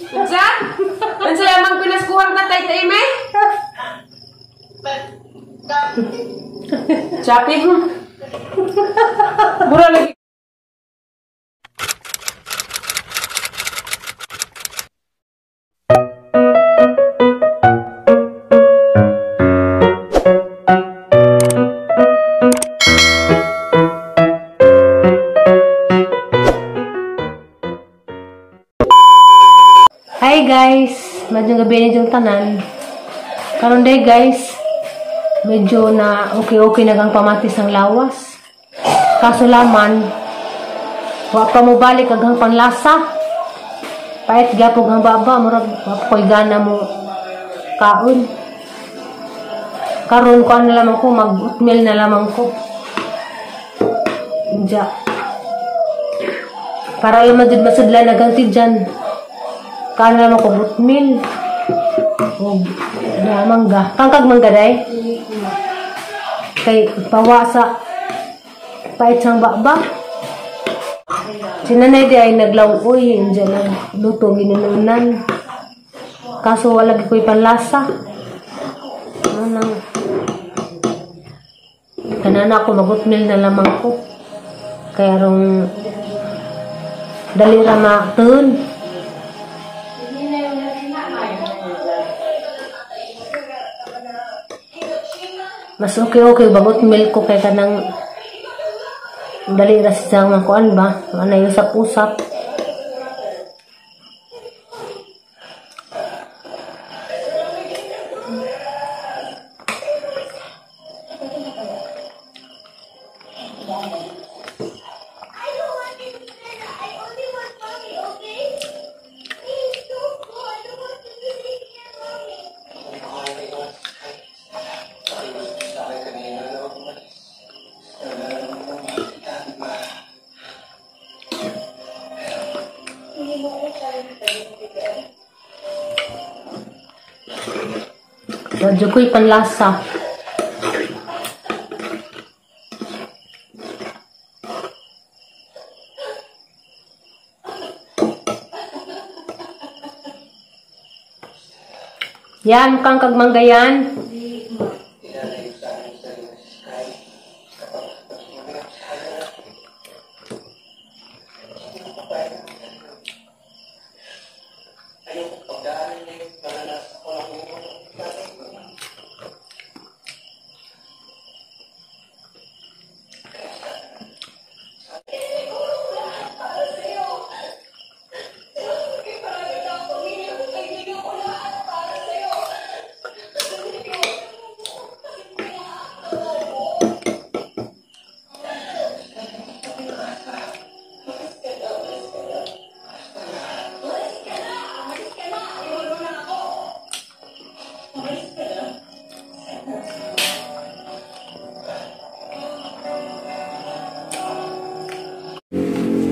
Unsa? Unsa lamang pinaskuhan ka tay taime? Shopping. Mura lagi. Hi guys, medyo gabi na yung tanan. Karon day guys, medyo na okay-okay na kang pamatis ang lawas. Kaso laman, wa pa mo balik aghang panlasa. Pait gyapon ang baba, murag wa pa koy gana mo kaon. Karon kuan na lamang ko, mag-oatmeal na lamang ko. Inja. Para lang jud masudlan aghang tidyan. Kaon na lamang ko oatmeal. Og na mangga. Kangkag mangga day. Kay pawa sa pait sang baba. Si nanay di ay naglawoy, inja nagluto ginununan. Kaso wala gyud ko'y panlasa. Ano nang kanana ako mag-oatmeal na lamang ko. Kaya rong dali ra ma-turn. Mas okay-okay bagot milk ko kay kanang dali ra siya nga kuan ba, ana usap-usap. Radyo ko'y panlasa. Yan, mukhang kagmangga yan.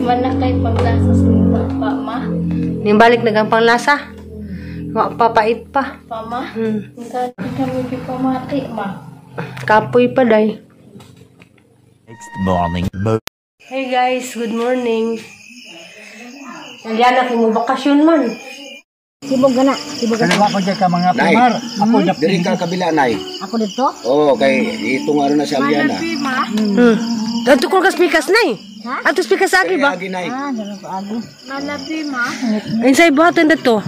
Wala kay panglasa sa pa, ma. Nimbalik na kang panglasa. Wa papait pa. Pa, ma. Kami di pamati, ma. Kapoy pa day. Next morning. Hey guys, good morning. Aliana kay mo bakasyon man. Sibog gana, sibog gana. Ako dyan ka mga primar. Ako dyan. Diri ka kabila, Nay. Ako dito? Oo, kay itong ano na si Aliana. Ato ko kas pikas, Nay. Ato pikas agi ba? Agi, Nay. Ah, dyan ako agi. Malabi, ma. Insay buhaton dito.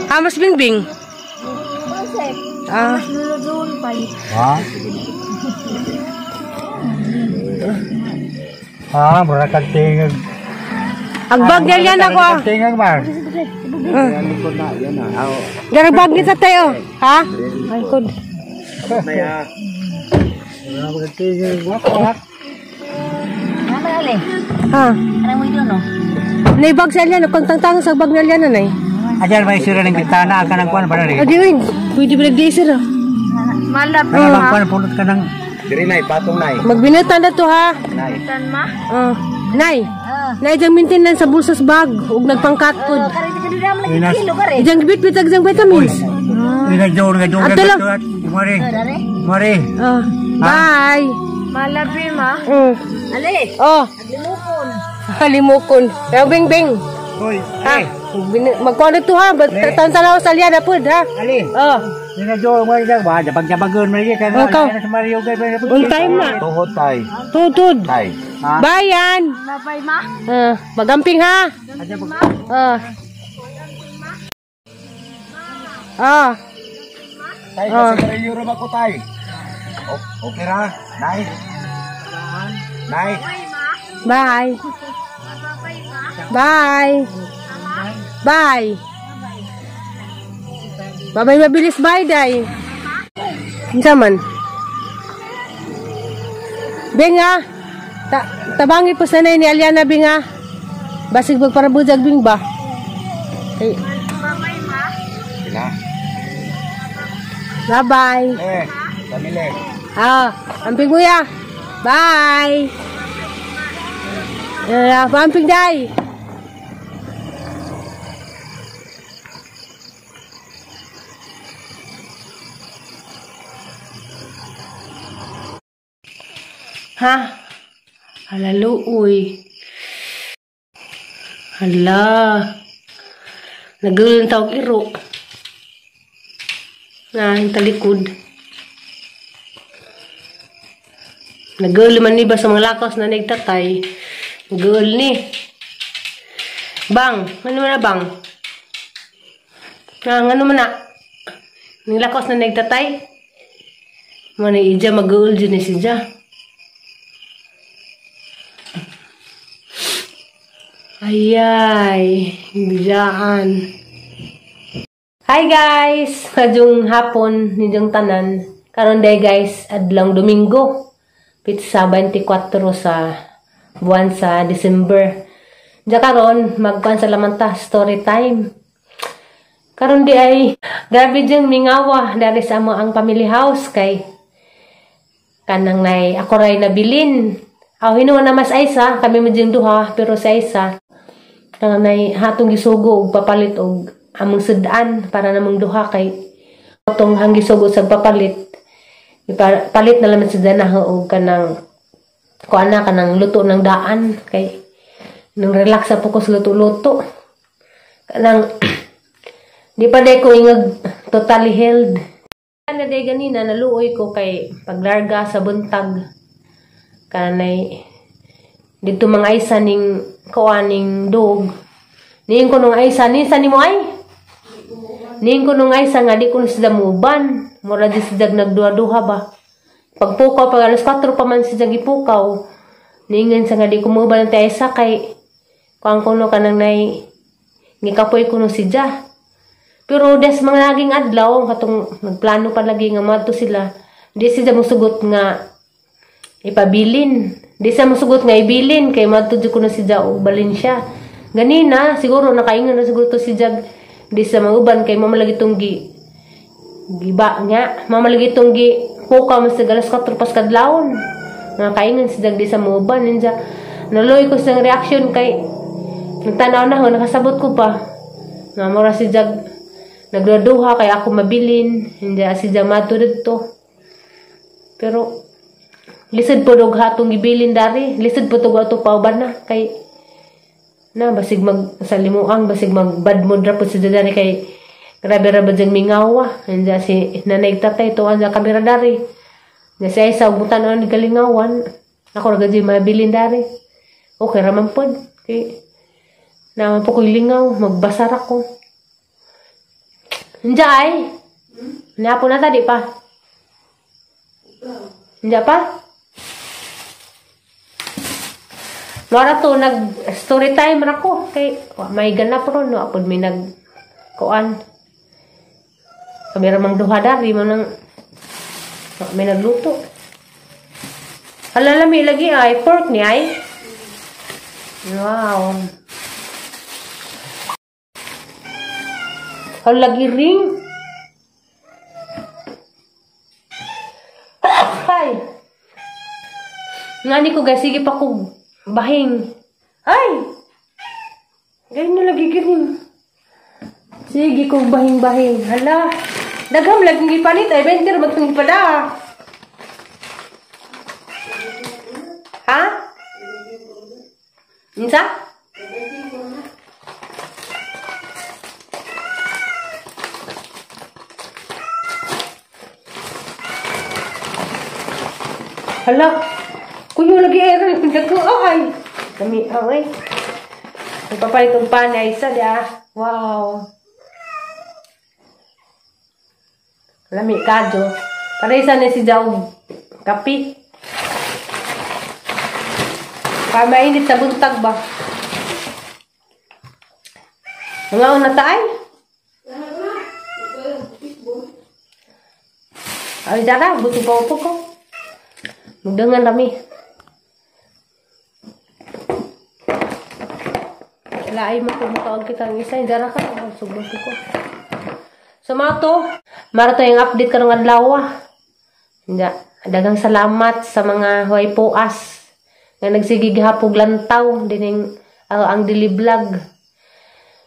Ah, mas bingbing. Ah. Luludun pa. Ha? Ah, mura kang tingag. Agbag niya yan ako. Mura kang tingag, mar. Garabag ni tatay, oh. Ha? Ay, kod. Nay, ah. Mura kang tingag. Wak. Ano ali? Ha? Ano mo ito, no? Nay, bag sa Aliana. Kung tangtang sa bag ni Aliana, Nay. Ayan, may sira ng bitana. Ka ng kuwan, para rin. Adi, uy. Pwede ba nag-diesel, oh? Malabi, Ano bang kuwan, pulot ka ng... Diri, Nay. Patong, Nay. Magbinatan na to, ha? Nay. ma. Oh. Nay. Nay, diyang maintenance sa bulsas bag. Ug nagpangkatpod. Inas. Diyang bitbit ag diyang vitamins. Inas doon nga doon. Ato lang. Mari. Mari. Oh. Bye. Malabi, ma. Mm. Ali. Oh. Limukon. Halimukon. Pero bing-bing. Hoy. Ha? Magkuha to ha. Tan-tanaw sa liya na po ha. Ali. Oh. Dinadyo mo rin ba? Jabag-jabagon mo rin. Oh, ikaw. Sa Mario gay. On time na. Tuhod tay. Tutod. Tay. Bayan. Bye-bye, ma. Magamping ha. Tay, kasi Mario ba ko tay? Okay ra, Nay. Nay. Bye. Bye. Bye. Babay mabilis bye day. Unsa man? Bing ha. Tabangi po sanay ni Aliana Bing ha. Basig magparabujag Bing ba? Hey. Sila. Bye-bye. Eh, Kamile. Amping kuya. Bye. Amping day. Ha? Hala, luoy. Hala. Nagulong tawag iro. Nga, yung talikod. Nagul man ni ba sa mga lakos na nagtatay. Nagul ni. Bang! Ano man na bang? Nga, ano man na? Ning lakos na nagtatay? Mana ija magul dyan ni siya. Ayay, biglaan. Hi guys! Kadyong hapon, ninyong tanan. Karon day guys, adlong Domingo. Pitsa 24 sa buwan sa December. Diya karon, magkuan sa lamanta, story time. Karon di ay, grabe diyang mingawa dari sa amo ang family house kay kanang nay ako ray nabilin. Aw hinuon na mas Aisa, kami man diyang duha, pero si Aisa kanang nay hatong gisugo og papalit og among sud-an para namong duha kay atong hang gisugo sa papalit. Ipalit na lang sa dana og kanang kuan na kanang luto ng daan kay nang relax sa po ko sa luto-luto. Kanang di pa day ko ingag totally healed. Ana day ganina naluoy ko kay paglarga sa buntag kanay dito mga Aisa ning kuaning dog. Niing ko nung Aisa ni sa nimo ay. Niing ko nung Aisa nga di ko sila muban. Mura di sila nagduha-duha ba. Pagpukaw pag alas 4 pa man sila gipukaw. Niingan sa nga di ko muban ang Aisa kay kuang kuno kanang nay ngikapoy kuno siya. Pero des mga naging adlaw katong nagplano pa lagi nga madto sila. Di sila mosugot nga ipabilin. Di siya mosugot nga ibilin kay madto jud kuno siya og Valencia. Ganina siguro nakaingon na siguro to si Jag di siya manguban kay mamalagi tong gi giba nga mamalagi tong gi pukaw mas alas 4 pas kadlawon. Nakaingon si Jag di siya manguban ninja. Naluoy ko sa reaction kay nagtanaw na ho nakasabot ko pa. Nga mura si Jag nagduha kay ako mabilin hindi si Jag madto didto. Pero lisod po dog hatong gibilin dari, lisod po tog ato pauban na kay na basig mag sa limuang basig mag bad mood ra po si dari kay grabe ra ba jang mingawa. Hindi si nanay tatay to ang kamera dari. Hindi si Aisa ug tan-on ni galingawan. Ako ra gud mabilin dari. Okay ra man pod kay naman po ko'y lingaw, magbasar ako. Hindi ay. Napo na tadi pa. Hindi pa? Mara to, nag-story time ra ko. Kay, may ganap ron, no? Apod may nag-kuan. Kami ramang duha dari, manang, may nagluto. Hala, lami lagi ay, pork ni ay. Wow. Hala, lagi ring. Ay. Ngani ko guys, sige pa ko bahing. Ay! Ganyan na lagi giring. Sige ko bahing-bahing. Hala. Dagham laging gipalit. Ay, 20 ra magtong gipada. Ha? Insa? Hala. Kuyo lagi error. Dako ay. Kami ay. Nagpapalit og panay sa dia. Wow. Lami kadyo. Parehisa ni si Jaw kape. Para mainit sa buntag ba? Mga una ta ay? Ay, dara, buto pa upo ko. Magdangan rami. Laay mo kung makaog kita ang isa. Dara ka, sugbong ko. So, mga to, mara to yung update karong adlaw. Daghang salamat sa mga huway poas nga nagsige gihapog lantaw dining ang dili vlog.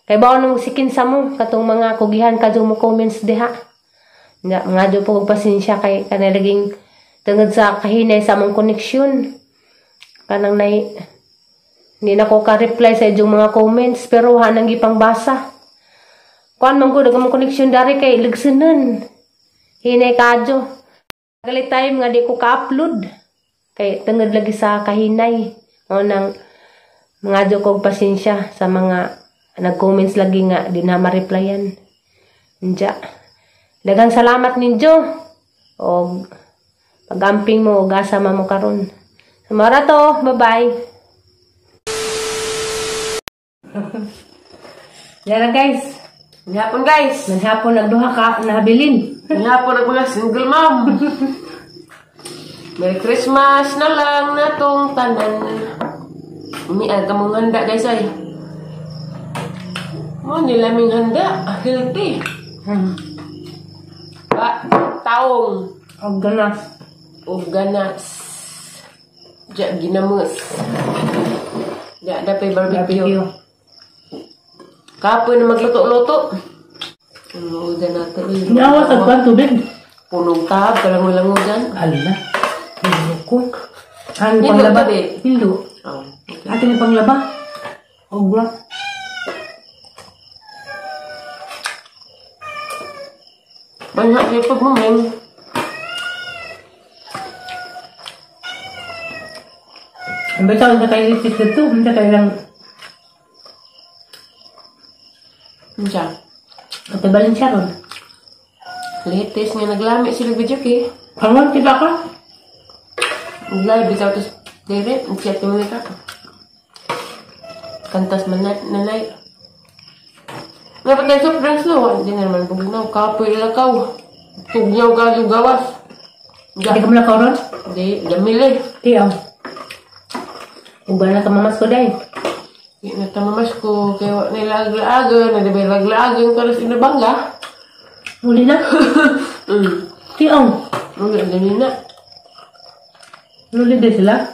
Kay baon mo sikin sa mo katong mga kugihan kadyo mo comments diha. Nga dyo po pasensya kay kanay laging tungod sa kahinay sa among connection. Kanang nay hindi na ko ka-reply sa inyong mga comments pero hanang gipang basa. Kuan man ko daghan connection dari kay ligsunon. Hinay kadyo. Gali time nga di ko ka-upload. Kay tungod lagi sa kahinay. O nang mga dyo kog pasensya sa mga nag-comments lagi nga di na ma-replyan. Nja. Daghang salamat ninyo. Og pag-amping mo og asa mo karon. Sumara to. Bye-bye. Yara guys. Manhapon guys. Manhapon nagduha ka nahabilin. Manhapon nag mga single mom. Merry Christmas na lang natong tanan. Umiag ka mong handa guys ay. Mo nilaming handa, healthy. Ba, taong og ganas. Og ganas. Ja ginamos. Ja dapay barbecue. Kapoy na magluto-luto. Ano dyan natin? Nawa sa kwan tubig. Punong tab, kalangoy-langoy. Ala. Hilo ko. Ano panglaba? Hilo. Oh, okay. Atin yung panglaba. Ogra. Banyak yung pagmuming. Ang bitaw na kayo litis dito. Hindi kayo lang. Siya. At balin siya ron. Litis nga naglami sila video kay. Karon kita ka? Naglami bitaw tos dire, siya tumuli ka. Kantas man nanay. Nga pa tayo soft drinks no? Hindi na naman bugnaw. Kapoy ilakaw. Tugnaw ka yung gawas. Hindi ka malakaw ron? Hindi, damil eh. Tiyaw. Uban na tamamas ko day. Hindi na tamamas ko. Kaya wala nilaglagan. Nadibay laglaagan ka na sa inabangga. Muli na? Tiyaw. Muli, dami na. Muli din sila?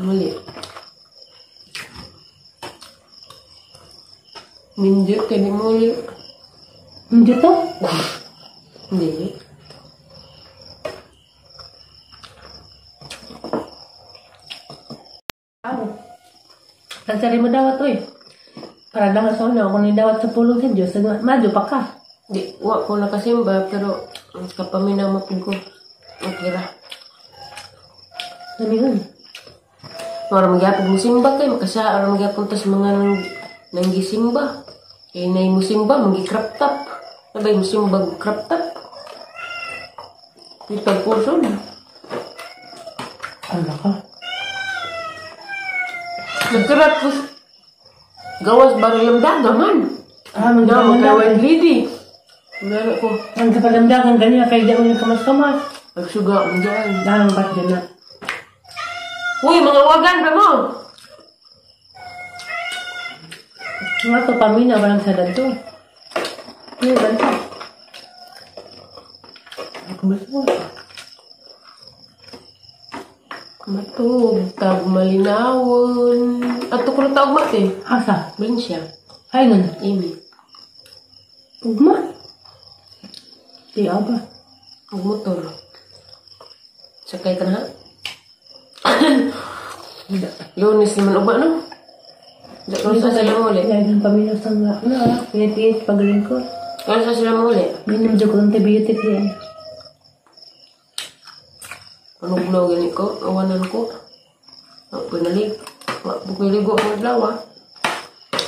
Muli. Hindi, kaya muli. Hindi to? Hindi. Tansari mo dawat, oy. Para lang sa una, kung nidawat sa pulong sa Diyos, madyo pa ka. Di, wa ko nakasimba, pero kapaminaw mapin ko. Okay ra. Ano yun? Mara magyapog musimba kay, makasa, ara magyapon tas mga nanggisimba. Kaya na musimba, magi-crop top. Nabay musimba crop top. Di pagpuson. Ano ka? Nagkarat ko gawas barilamdaga man. Ah, Na, magdagan magkawag lady. Meron ko. Ang kapalamdagan ganyan, kaya di ako yung kamas-kamas. Nagsuga ang dyan. Dahil ba't dyan na? Uy, mga wagan pa mo! Nga to, pamina, walang sa danto. Ano yung danto? Ako gusto. Matug, tag malinawon. At ko na tawag mate. Asa? Valencia. Ay, nun. Amy. Ugma. Di aba. Ug motor. Sakay ka na ha? Lunes naman uba, no? Kung saan sila muli? Dahil ng pamilya sa nga. Na, pinit-pinit pagaling ko. Kung saan sila muli? Minom dyan ko ng antibiotic yan. Panugnaw gani ko, awanan ko. Pinalig. Pinalig ko ang adlaw ah.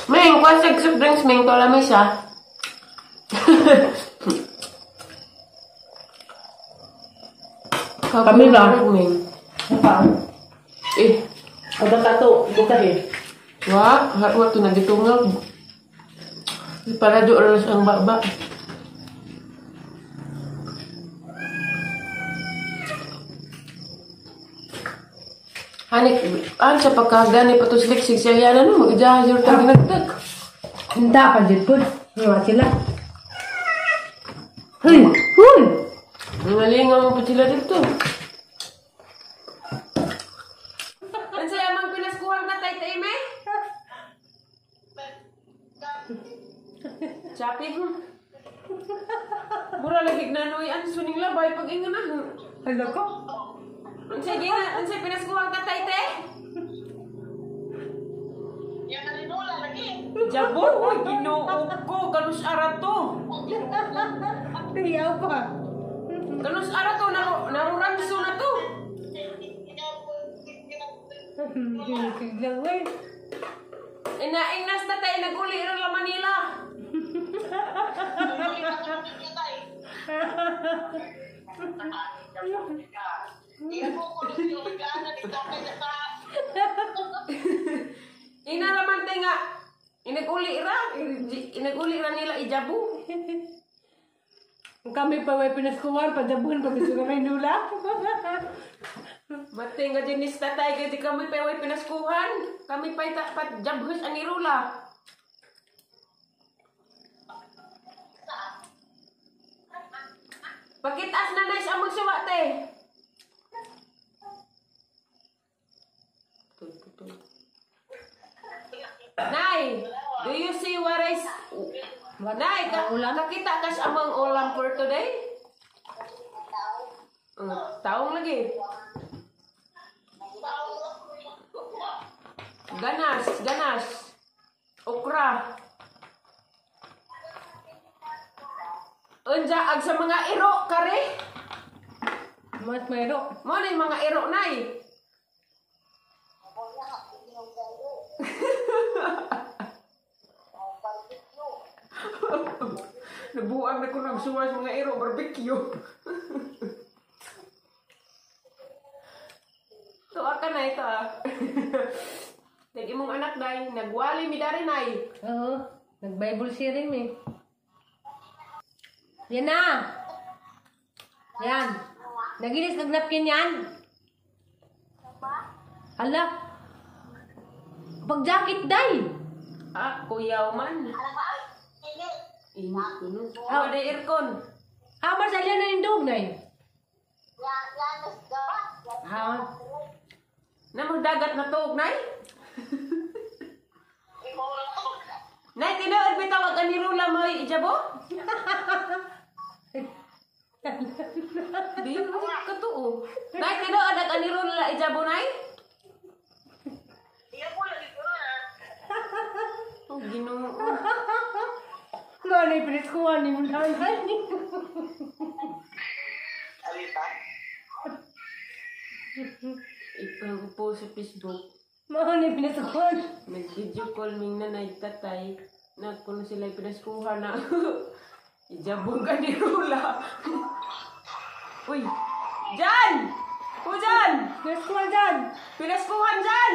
Ming, kwasag soft drinks, Ming. Tola may siya. Kami ba? Ming. Eh. Ada ka to, buka eh. Wa, harwa to nagitungag. Para do oras ang baba. Hanik, an sa pagkagani patuslik sig siya yan ano, mag-ijahan siya tag nagtag. Hinta pa dyan po. Nga sila. Huy! Huy! Nangalingaw mo pa sila dito. Ano sa'yo mang pinaskuhan ka tayo tayo, me? Chapi. Mura lagi na noy ang suning labay pag inga na. Hala ko. Unsay gina, unsay pinaskuhan ka tay te? Jabon, uy, Ginoo ko, kanus ara to. Iyaw pa. Kanus ara to, naruranso na to. Inaingnas na tayo, nag-uli ro la Manila. Ina raman tayo nga, inag-uli ra nila ijabu. Kami pa may pinaskuhan, pajabuhan pa gusto kami nula. Matay nga dyan ni tatay, kaya di kami pa may pinaskuhan. Kami pa patjabhus ang irula. Pakitas na na sa among suwa, te. Nay, do you see what is... Nay, kakita ka sa among ulam for today? Taong lagi. Ganas, ganas. Okra. Unja ag sa mga iro kare. Mas mayro. Mo ni mga iro nay. Nabuang na ko nagsuwas mga iro barbecue. Tuwa ka na ito ah. Nag imong anak day, nagwali mi dari nay. Oo, nag-Bible sharing mi. Yan na. Yan. Nagilis nag napkin yan. Hala. Pag-jacket day. Ah, kuyaw man. Init ko no. Ah, day aircon. Ah, masalya na yung dog nay. Ha? Namang dagat na tuog nay. Nay, tinuod bitaw ang anirula mo ijabo? Di mo katuo. Nay, tinuod ang anirula ijabo nay? Oh, Ginoo. Ganay presko ani mo nanay. Ipag-post sa Facebook. Mao ni pinaskuhan. Nag-video call ming nanay tatay. Nagkuno sila pinaskuhan na. Ijabong ka ni Rula. Uy! Jan! O Jan! Pinaskuhan Jan! Pinaskuhan Jan!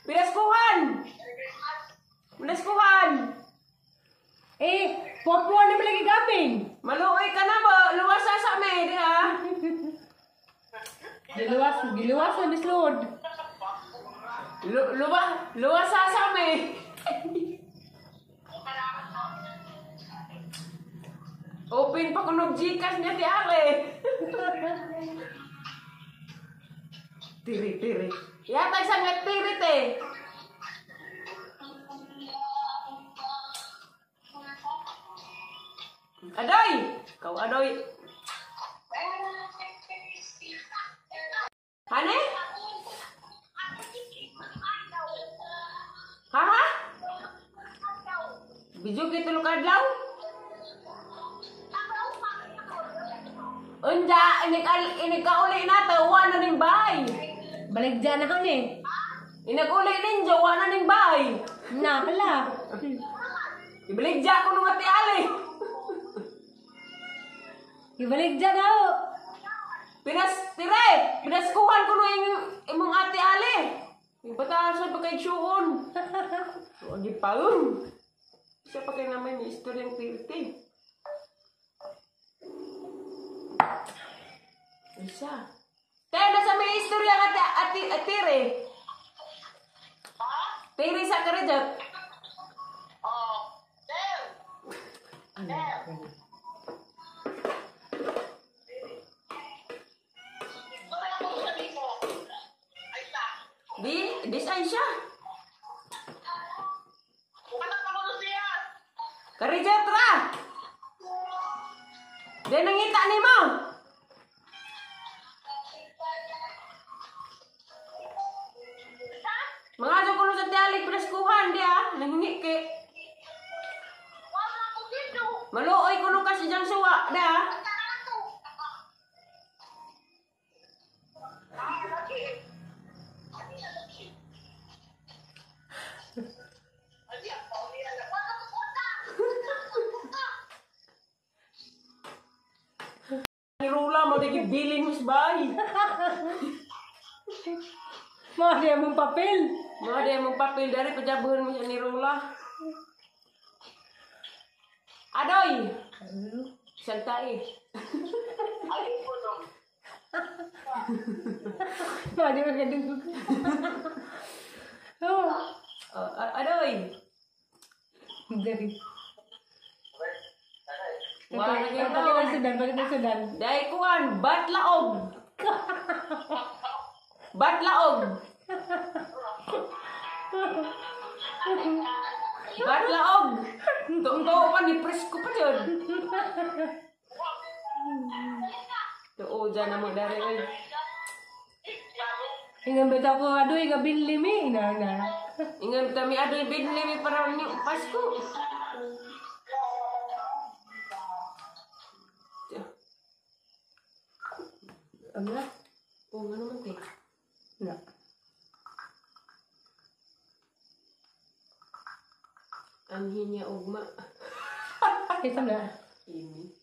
Pinaskuhan! Pinaskuhan! Eh, puwa-puwa naman lagi gaping. Maluoy ka na mo. Luwas sa me, di ha? Giluwas, giluwas na Miss Lord. Luwas sa me. Open pa kunog Gcash niya ti Ale. Tiri, tiri. Yatag sa nga tiri, te. Adoy! Kau adoy. Hane? Ha ha? Bijo kay tulo ka adlaw? Unja, inikauli na ta, wa na ning bay. Balik dyan na kami. Inaguli ninyo, wa na ning bay. Na, hala. Ibalik dya ko nung ati Ali. Ibalik dyan ako. Pinas, tire! Pinaskuhan ko nung imong ati Ali. Ibatasan pa kay Chuon. So, agi paun. Siya pa kay naman ni istoryang pirti. Isa. Te, nasa may istorya nga ati, ati, tire. Tire sa karejat. Ano? Di, design siya. Karejat ra. Di nangita ni mo. Mga aso ko sa tialik preskuhan di ah, nanghingi kay. Maluoy ko nung kasi diyang suwa, di ah. Ni Rula mo di gibilin mo sa bahay. Mga di mong papel. Mga di mong papel dari pajabuhan mo siya ni Rula. Adoy! Isang tae. Mga di magandang. Oh. Adoy! Dari. Wala na kayo Bakit ang sudan? Bakit ang sudan? Dahil kuhan, batlaog! Batlaog! Batlaog! Tuo pa ni presko pa yun. Tuo dyan na mo dari oy. Ingan bitaw ko adoy nga binli mi na na. Ingan kami adoy binli mi para ni Pasko. Ano? Oh, nga naman te. Na. Anhin niya ugma. Ito na. Ini.